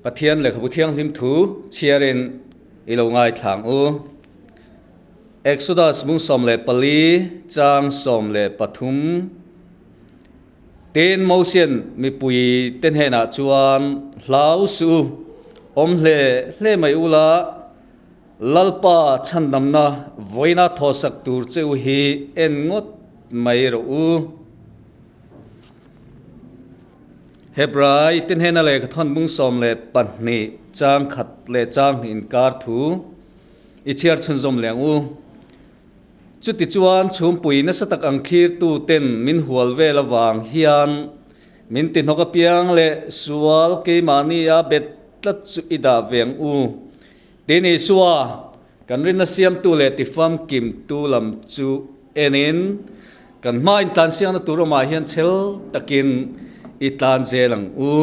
Pathian Lehkhabu Thianghlim thu chhiarin i lo ngaithla ang u. Exodus mung 14 chang 13 Tin, Mosian mipui te hnenah chuan, Hlau suh u, awm hle hle mai ula, Lalpa chhandamna vawiina thawhsak tur che u hi en ngawt mai rawh u. Hebrai te hnena lehkha thawn bung 12 chang khat leh chang hnih inkar thu i chhiar chhunzawm leh ang u. Chutichuan chhumpui nasa tak ang thlirtu ten min hual vel avang hian min ti hnawk apiang leh sual keimahni a bet tlat chu i dah ve ang u. Tin Isua, kan rinna siamtu leh tifamkimtu lam chu enin kan hma intlansiakna tur awmah hian chhel takin i tlan zel ang u.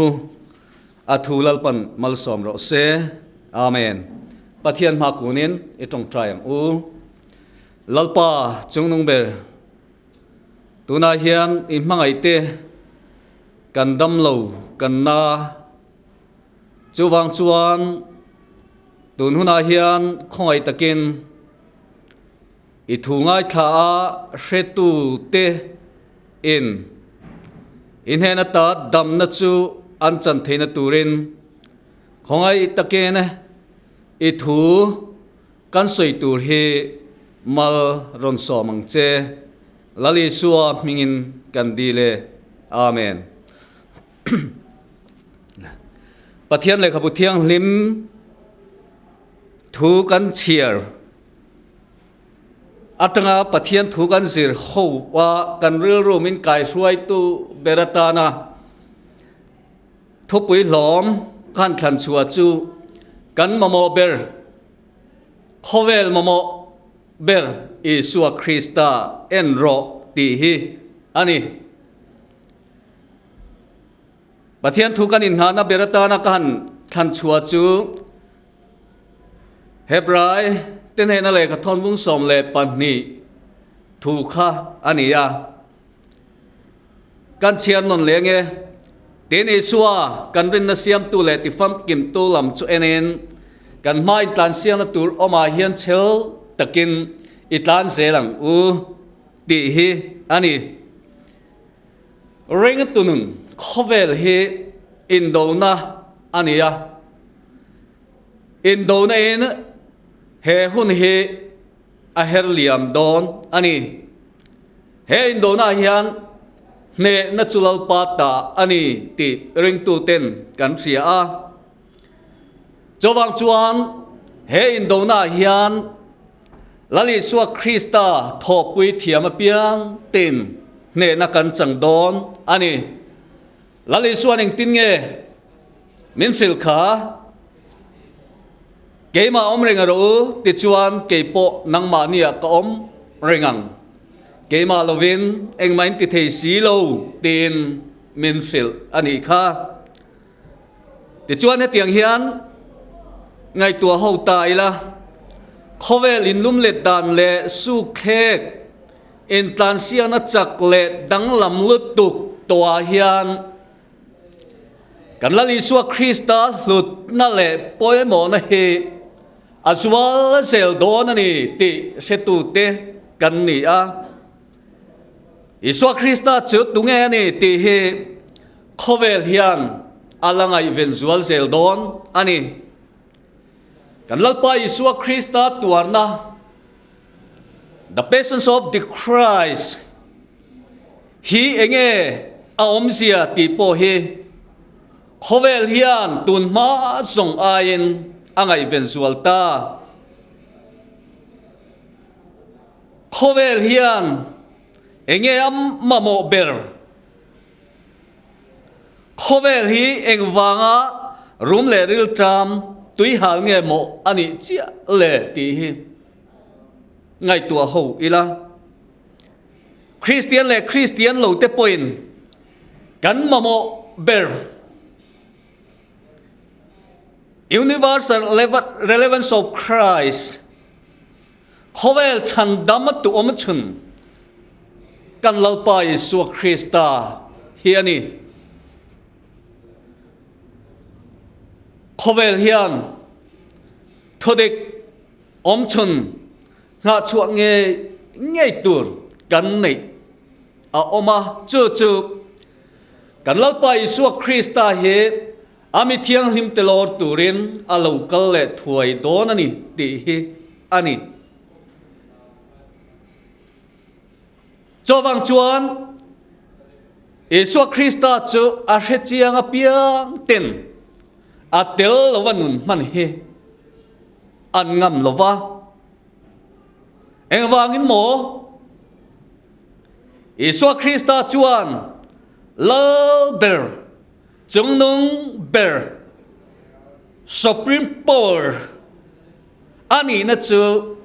A thu Lalpan malsawm rawh se. Amen. Pathian hma kunin i tawngtai ang u. Lalpa chungnung ber, tunah hian i hmangaihte kan damlo, kan na, Chuvang chuan tun hunah hian khawngaih takin i thu ngaithla a hretu te in i hnen ata damna chu an chan theihna turin khawngaih takin i thu kan sawi tur hi mal rawn sawm ang che. Lal Isua hmingin kan dil e. Amen. Pathian lehkhabu thianghlim thu kan chhiar atanga Pathian thu kan zir ho a kan rilru min kaihruaitu ber atana thupui hlawm khan thlan chhuah chu kan mamawh ber khawvel mamawh ber Isua Krista en rawh tih hi a ni. Pathian thu kan inngahna ber atana ka han thlan chhuah chu Hebrai te hnena lehkha thawnbung 12 thu kha a ni a. Kan chhiar nawn leng e. Tin Isua kan rinna siamtu leh tifamkimtu lam chu enin kan hma intlansiakna tur awmah hian chhel takin i tlan zel ang u tih hi a ni. Ringtu nun khawvel hi indona a ni a, indona in he hun hi a her liam dawn a ni. He indona ah hian hnehna chu Lalpa ta a ni tih ringtu ten kan hria a. Chuvang chuan he indona ah hian Lal Isua Krista thawhpui thiam apiang tin hnehna kan chang dawn a ni. Lal Isua'n engtin nge min hrilh kha? Keimah awm reng a rawh u, tichuan keipawh nangmahniah ka awm reng ang. Keimah lovin engmah in ti thei si lo tiin min hrilh a nih kha. Tichuan hetiang hian ngaihtuah ho ta ila, khawvel inlumlet dan leh sukthlek intlansiakna chak leh danglam lutuk tawhah hian kan Lal Isua Krista hlutna leh pawimawhna hi a zual zel dawn a ni tih hretute kan ni a. Isua Krista chu tunge a ni tih hi Khawvel hian a la ngaihven zual zel dawn a ni. Kan Lalpa Isua Krista tuarna, The Patience of the Christ, hi enge a awmzia tih pawh hi khawvel hian tun hma zawng aiin a ngaihven zual ta. Khawvel hian enge a mamawh ber? Khawvel hi engvanga rum leh rilṭam tuihal nge maw a nih chiah le tih hi ngaihtuah ho ila. Kristian leh Kristian lo te pawhin kan mamawh ber Universal Relevance of Christ, Khawvel chhandam a tuam chhun kan Lalpa Isua Krista hi a ni. Khawvel hian thudik awmchhun nghahchhuah ngei ngei tur kan neih a awm a, chu chu kan Lalpa Isua Krista hi a mi thianghlim te lawr turin a lo kal leh thuai dawn a ni tih hi a ni. Chuvang chuan Isua Krista chu a hre chiang apiang ten a tel lova nun hman hi an ngam lo va. Engvangin maw? Isua Krista chuan Lal ber, chungnung ber, Supreme Power a nihna chu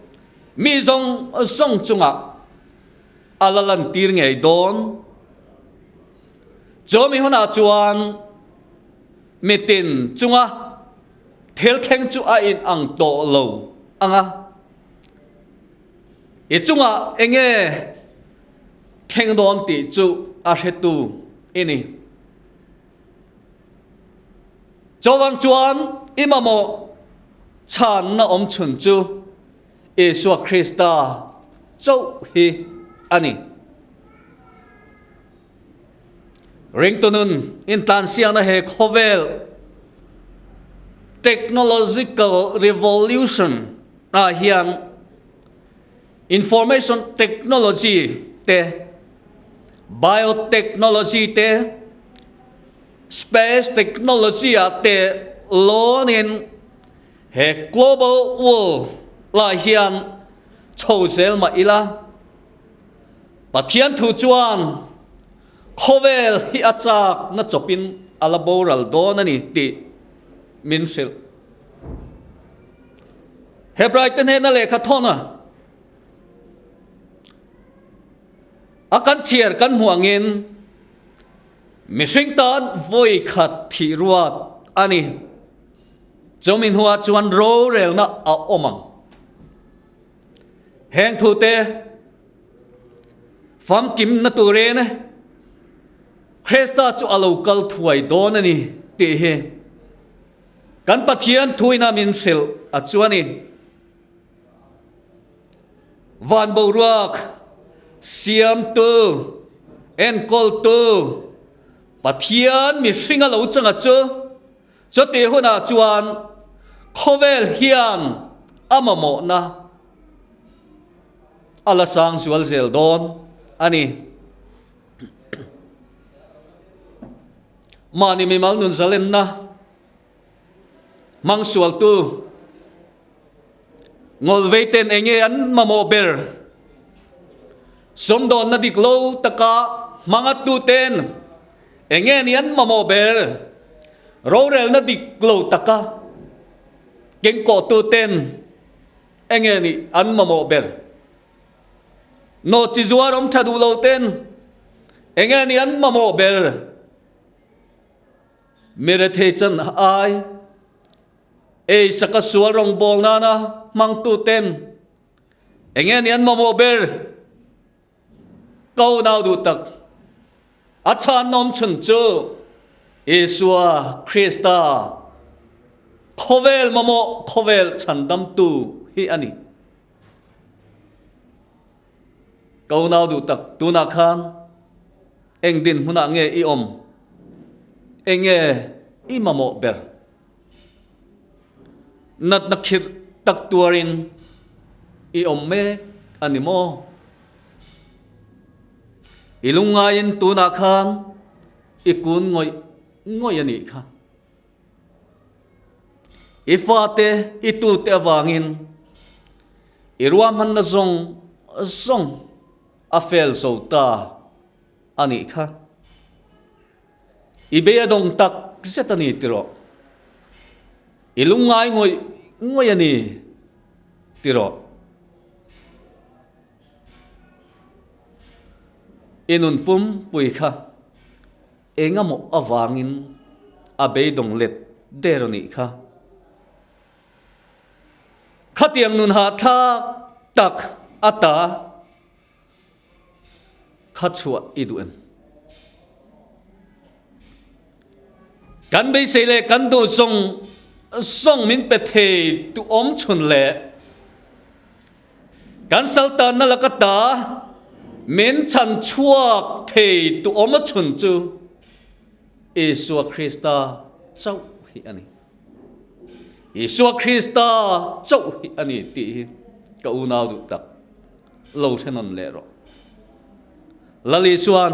Mi zawng zawng chungah a la lantir ngei dawn. Chumi hunah chuan mitin chunga thil thleng chu a inang tawh lo ang a. I chungah eng nge thleng dawn tih chu a hretu i ni. Chuvang chuan i mamawh chhanna awm chhun chu Isua Krista chauh hi a ni. Ringtu nun intlansiakna he khawvel technological revolution ah hian information technology te, biotechnology te, space technology ah te lawnin He global world lah hian chho zel mah ila, Pathian thu chuan khawvel hi a chak na chawpin a la boral dawn a ni tih min hrilh. Hebrai te hnena lehkha thawn a, a kan chhiar kan hmuh angin mihring tan vawi khat thih ruat a ni. Chumi hnuah chuan rorelna a awm ang. Heng thute famkimna turin Krista chu a lo kal thuai dawn a ni tih hi kan Pathian thuina min hrilh a chu a ni. Van boruak siamtu, enkawltu Pathian mihringa lo changa chu Chutih hunah chuan khawvel hian a mamawhna a la sang zual zel dawn a ni. Mahni mimal nun zalenna hmang sualtu ngawlvei ten eng nge an mamawh ber? Sumdawnna dik lo taka hmangattu ten eng nge ni an mamawh ber? Rorelna dik lo taka kengkawhtu ten eng nge ni an mamawh ber? Nawhchi zuar awm tha duh lo ten eng nge ni an mamawh ber? Mi rethei chan ai ei saka sual rawngbâwl nâna hmangtuten eng nge ni an mamawh ber? Ko nau duh tak, a chhanawm chhun chu Isua Krista khawvêl mamawh khawvêl chhandamtu hi a ni. Ko nau duh tak, tunah khan eng dinhmunah nge i awm? Eng nge i mamawh ber? Natna khirh tak tuarin i awm mek a ni maw? I lungngaiin tunah khan i kun ngawih ngawih a nih kha. I fate, i tute avangin i ruahmanna zawng zawng a fel zo ta a nih kha. I bei a dawng tak zet a ni tiraw? I lungngai ngawih ngawih a ni tiraw? I nun pumpui kha engemaw avangin a beidawng let der a nih kha. Khatiang nun hahthlak tak ata Kha chhuah i duh em? Kan beisei leh kan duh zawng zawng min pe thei tu awm chhun leh kan saltanna laka ta min chhan chhuak thei tu awm a chhun chu Isua Krista chauh hi a ni. Isua Krista chauh hi a ni tih hi ka unau duh tak lo hre nawn leh rawh. Lal Isuan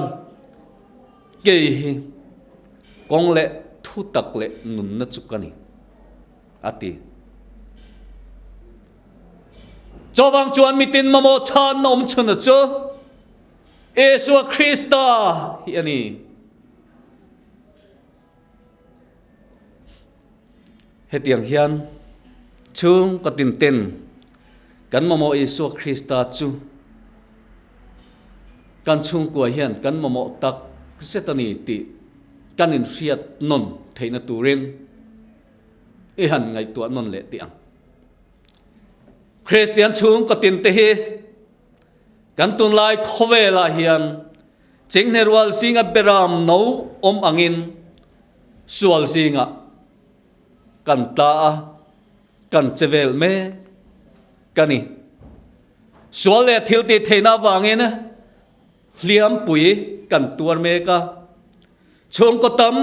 kei hi kawng leh thu tak leh nunna chu ka ni, a ti. Chuvang chuan mitin mamawh chhanna awm chhunna chu Isua Krista hi a ni. Hetiang hian chhung ka tin ten kan mamawh Isua Krista chu kan chhungkua hian kan mamawh tak zet a ni tih kan inhriat nawn theihna turin i han ngaihtuah nawn leh tih ang. Kristian chhung ka tin te hi kan tunlai khawvelah hian Chinghne rual zinga beram no awm angin sual zingah kan tla a, kan che vel mek a ni. Sual leh thil tih theihna avangin hliampui kan tuar mek a, chhungkaw tam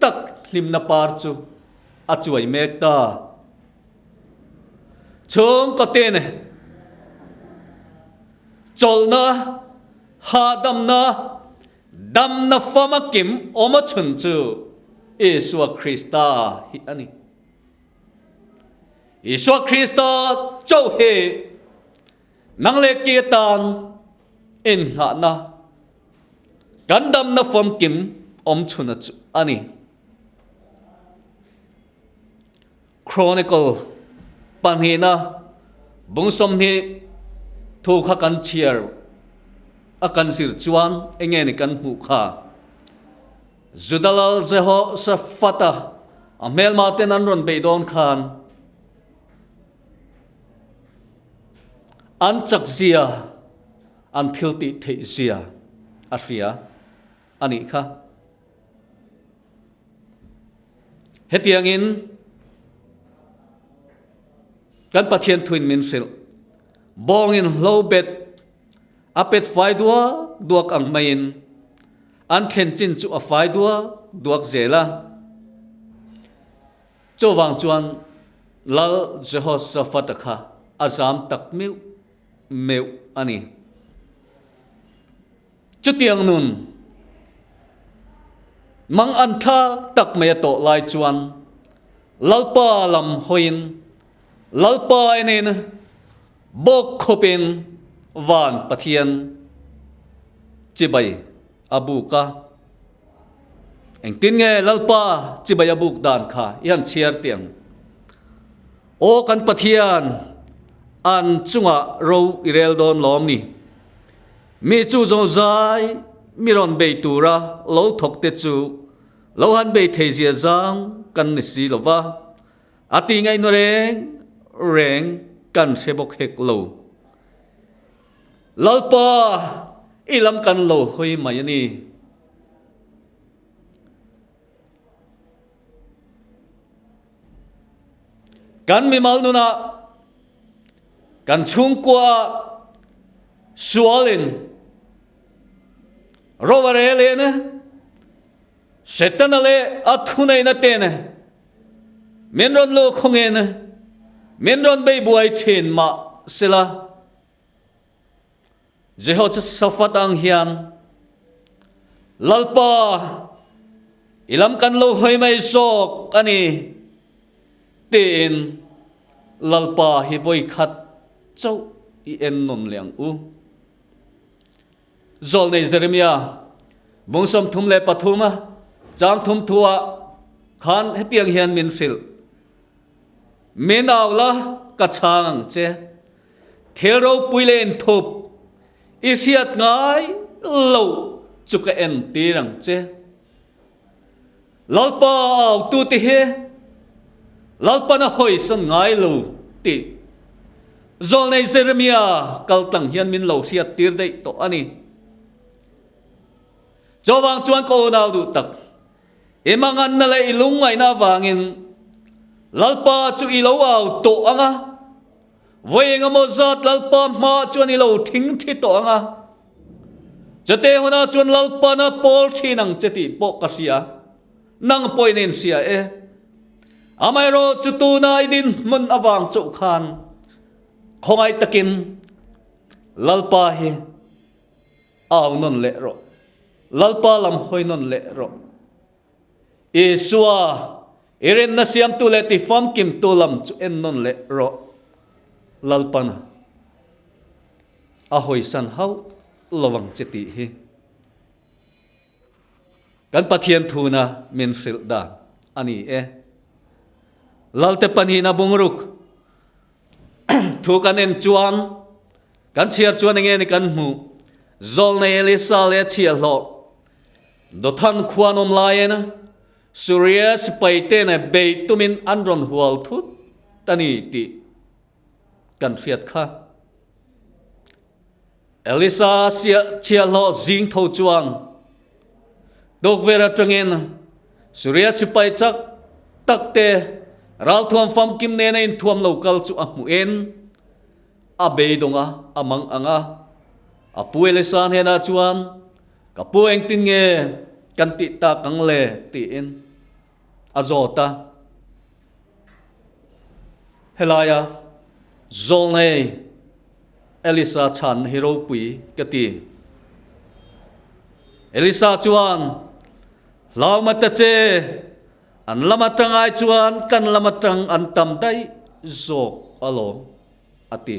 tak hlimna par chu a chuai mek ta. Chhungkaw te nen chawlhna Hahdamna, damna fama kim awm a chhun chu Isua Krista hi a ni. Isua Krista chauh hi nang leh ki atan innghahna, kan damna famkim awm chhuna chu a ni. Chronicle pahnihna bung 20 thu kha kan chhiar a kan zir chuan enge ni kan hmuh kha? Juda lal Jehoshaphat-a a hmelma ten an rawn beih dawn khan an chak zia, an thil tih theih zia a hria a nih kha. Hetiangin kan Pathian thuin min hrilh. Bawngin hlo bet a pet fai duak duak ang maiin an thlen chin chu a fai duak duak zel a. Chuvang chuan Lal Jehoshaphat-a kha a zam tak meuh meuh a ni. Chutiang nun mang an thlak tak mai a tawh lai chuan Lalpa lam hawiin Lalpa enin bawk khawpin van Pathian chibai a buk a. Engtin nge Lalpa chibai a buk dan kha i han chhiar tih ang. Aw kan Pathian, an chungah ro i rel dawn lawm ni. Mi chu zozai mi rawn bei tura lo thawk te chu lo han bei thei zia zang kan ni si lo va, a ti ngaihna reng reng kan hre bawk hek lo. Lalpa, i lam kan lo hawi mai a ni. Kan mimal nunah, kan chhungkuaah sualin ro a relin Setana leh a thuneihna ten min rawn luh khawngin min rawn bei buai thin mah sela. Jehoshaphat ang hian, Lalpa, i lam kan lo hawi mai zawk a ni, tiin Lalpa hi vawi khat chauh i en nawn leh ang u. Zawlnei Jeremia, bung 33 chang thum thuah khan hetiang hian min hrilh, Min au la, ka chhang ang che. Thil ropui leh inthup i hriat ngai lo chu ka entir ang che. Lalpa autute hi Lalpan a hawisan ngai lo tih Zawlnei Jeremia kaltlang hian min lo hriattir daih tawh a ni. Chuvang chuan ka unau duh tak, i manganna leh i lungngaihna avangin. Lalpa chu i lo au tawh ang a, vawi engemaw zat Lalpa hmaah chuan i lo thingthi tawh ang a, chute hunah chuan Lalpan a pawl thin ang che tih pawh ka hria, nang pawhin in hria e. Amaherawh chu tuna i dinhmun avang chauh khan khawngaih takin Lalpa hi au nawn leh rawh, Lalpa lam hawi nawn leh rawh. Isua, i rinna siamtu leh tifamkimtu lam chu en nawn leh rawh. Lalpana a hawisan hauh lo ang che tih hi kan Pathian thuna min hrilh dan a ni e. Lalte pahnihna bungruk thu kan en chuan kan chhiar chuan enge ni kan hmuh? Zawlnei Elisa leh a chhiahhlawh Dothan khuan awm laiin Suria sipaite nen beih tumin an rawn hual thut a ni tih kan hriat kha. Elisa chhiahhlawh zing tho chuan tukverh atangin Suria sipai chak takte ralthuam famkim nena inthuam lo kal chu a hmuhin a beidawng a, a mang ang a. A pu Elisa hnenah chuan, Ka pu engtin nge kan tih tak ang le? tiin a zawt a. Helaia zawlnei Elisa chhanna hi ropui ka ti. Elisa chuan, Hlauma ta che, an lam atang ai chuan kan lam atang an tam daih zawk alawm, a ti.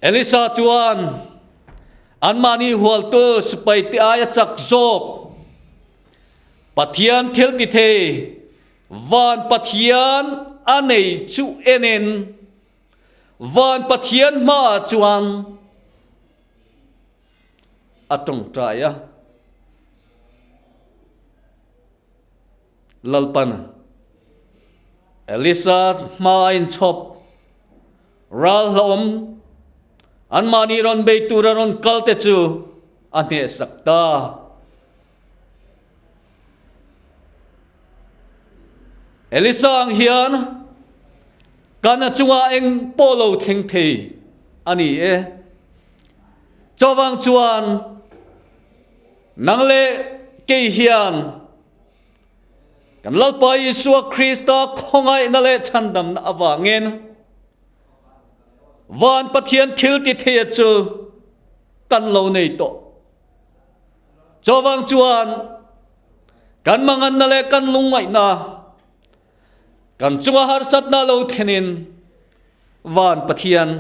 Elisa chuan anmahni hualtu sipaite aia chak zawk Pathian thil ti thei van Pathian a nei chu enin van Pathian hmaah chuan a tawngtai a. Lalpan Elisa hma a inchhawp ral hlauhawm anmahni rawn bei tura rawn kal te chu a hnehsak ta. Elisa ang hian kan a chungah eng pawh lo thleng thei a ni e. Chuvang chuan nang leh kei hian Kan Lalpa Isua Krista khawngaihna leh chhandamna avangin van Pathian thil ti theia chu kan lo nei tawh. Chuvang chuan kan manganna leh kan lungngaihna, kan chunga harsatna lo thlenin van Pathian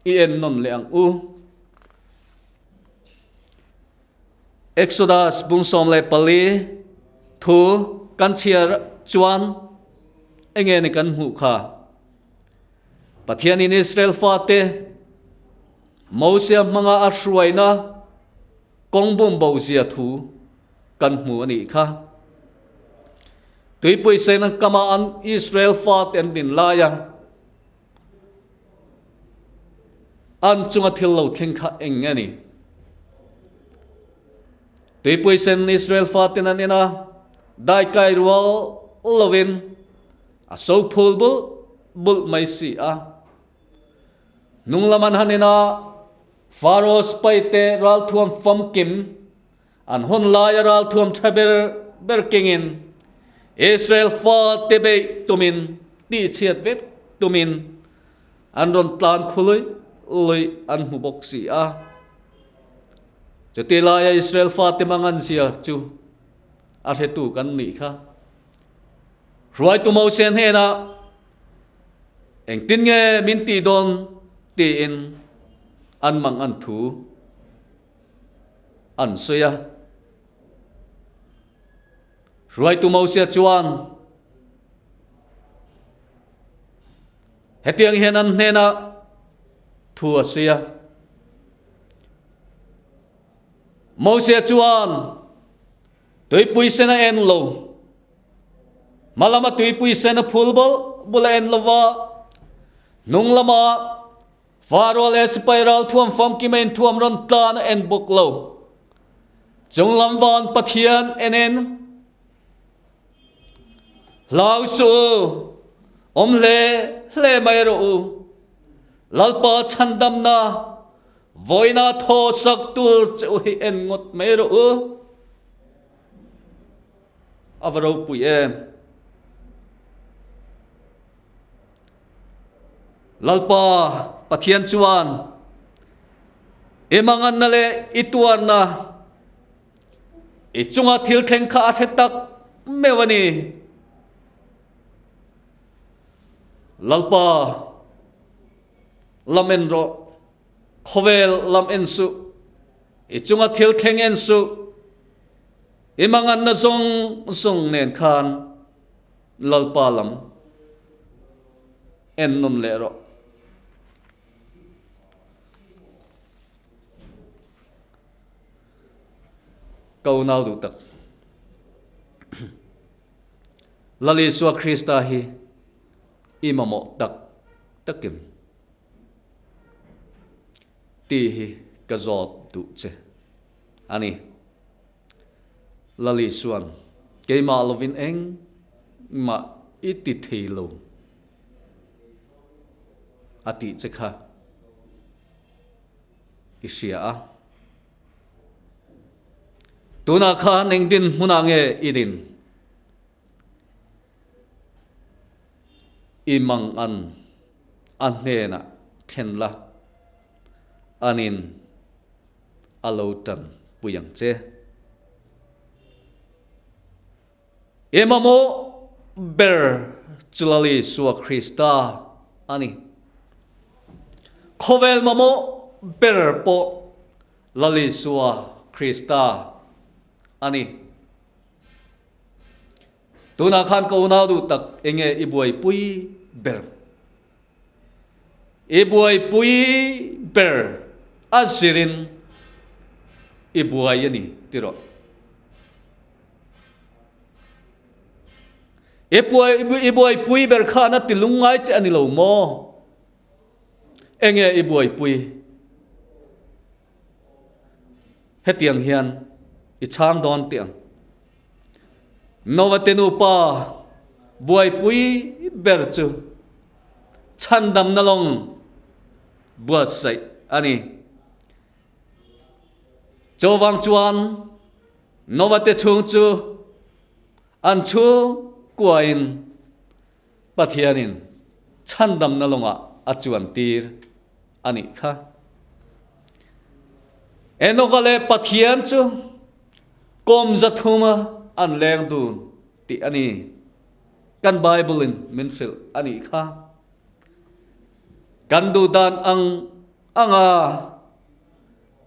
i en nawn leh ang u. Exodus bung 14 thu kan chhiar chuan enge ni kan hmuh kha? Pathianin Israel fate Mosia hmanga a hruaina kawng bum bo zia thu kan hmu a nih kha. Tuipui sen kama an Israel fate an din laia An chunga thil lo thleng kha eng nge ni? Tuipui sen Israel faten an en a, daikai rual lovin a so phul bulh bulh mai si a. Hnung lam an han en a, Pharaoh sipaite ralthuam famkim an hun laia ralthuam tha ber ber kengin Israel fate beih tumin tihchhiat vek tumin an rawn tlan khu luih luih an hmu bawk si a. Chuti laia Israel fate mangan zia chu a hretu kan nih kha. Hruaitu Moses hnenah engtin nge min tih dawn tiin an mangan thu an sawi a. Hruaitu Mosia chuan hetiang hian an hnenah thu a sawi a. Mosia chuan tuipui sen a en lo, hma lama tuipui sen a phul bawlh bul a en lo va, hnung lama Faro leh sipai ral thuam famkim a inthuam rawn tlan a en bawk lo. Chunglam van Pathian enin hlau suh u, awm hle hle mai rawh u. Lalpa chhandamna vawiina thaw sak tur che u hi en ngawt mai rawh u. A va ropui em! Lalpa Pathian chuan i manganna leh i tuarna i chunga thil thleng kha a hre tak meuh a ni. Lalpa lam en rawh, khawvel lam en suh, i chunga thil thleng en suh, i manganna zawng zawng nen khan Lalpa lam en nawn leh rawh. Ka unau duh tak. Lal Isua Krista hi i mamawh tak takin tih hi ka zawt duh che a ni. Lal Isua'n, Keimah lovin engmah i ti thei lo a tih che kha i hria a. Tunah khan eng din hmunah nge i din? I mangan a hnenah thlen la, anin a lo tan pui ang che. I mamawh ber chu Lal Isua Krista a ni. Khawvel mamawh ber pawh Lal Isua Krista a ni. Tunah khan ka unau duh tak enge i buaipui ber? I buaipui ber a zirin i buai a ni ti rawh. I buai i buaipui ber khan a ti lungngai che a ni lo maw? Enge i buaipui? Hetiang hian i chhang dawn tih ang. Nova te nupa buaipui ber chu chhandamna lawng buatsaih a ni. Chuvang chuan Nova te chhung chu an chhungkuain Pathianin chhandamna lawngah a chuantir a nih kha. Enoka leh Pathian chu kawm zathuma an leng dun tih a ni. Kan Bible-in min hrilh a nih kha. Kan duh dan ang anga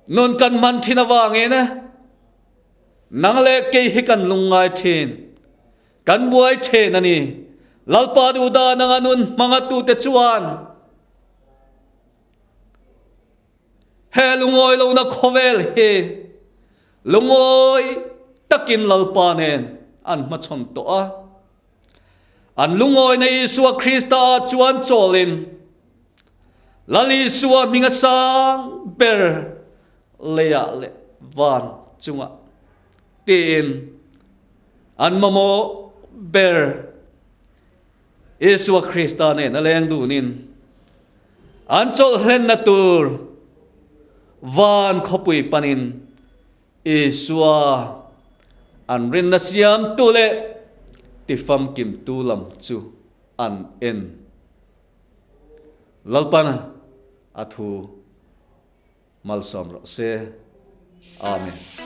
nun kan hman thin avangin nang leh kei hi kan lungngai thin. Kan buai then a ni. Lalpa duh dan anga nun hmangatute chuan he lungawi lohna khawvel hi lungawi takin Lalpa nen an hmachhawn tawh a. An lungawina Isua Krista ah chuan chawlin Lal Isua hminga sang ber leiah leh van chungah tiin An mamawh ber Isua Krista nen a leng dunin an chawlh hlenna tur van khawpui panin Isua an rinna siamtu leh tifamkimtu lam chu an en. Lalpan a thu malsawm rawh se. Amen.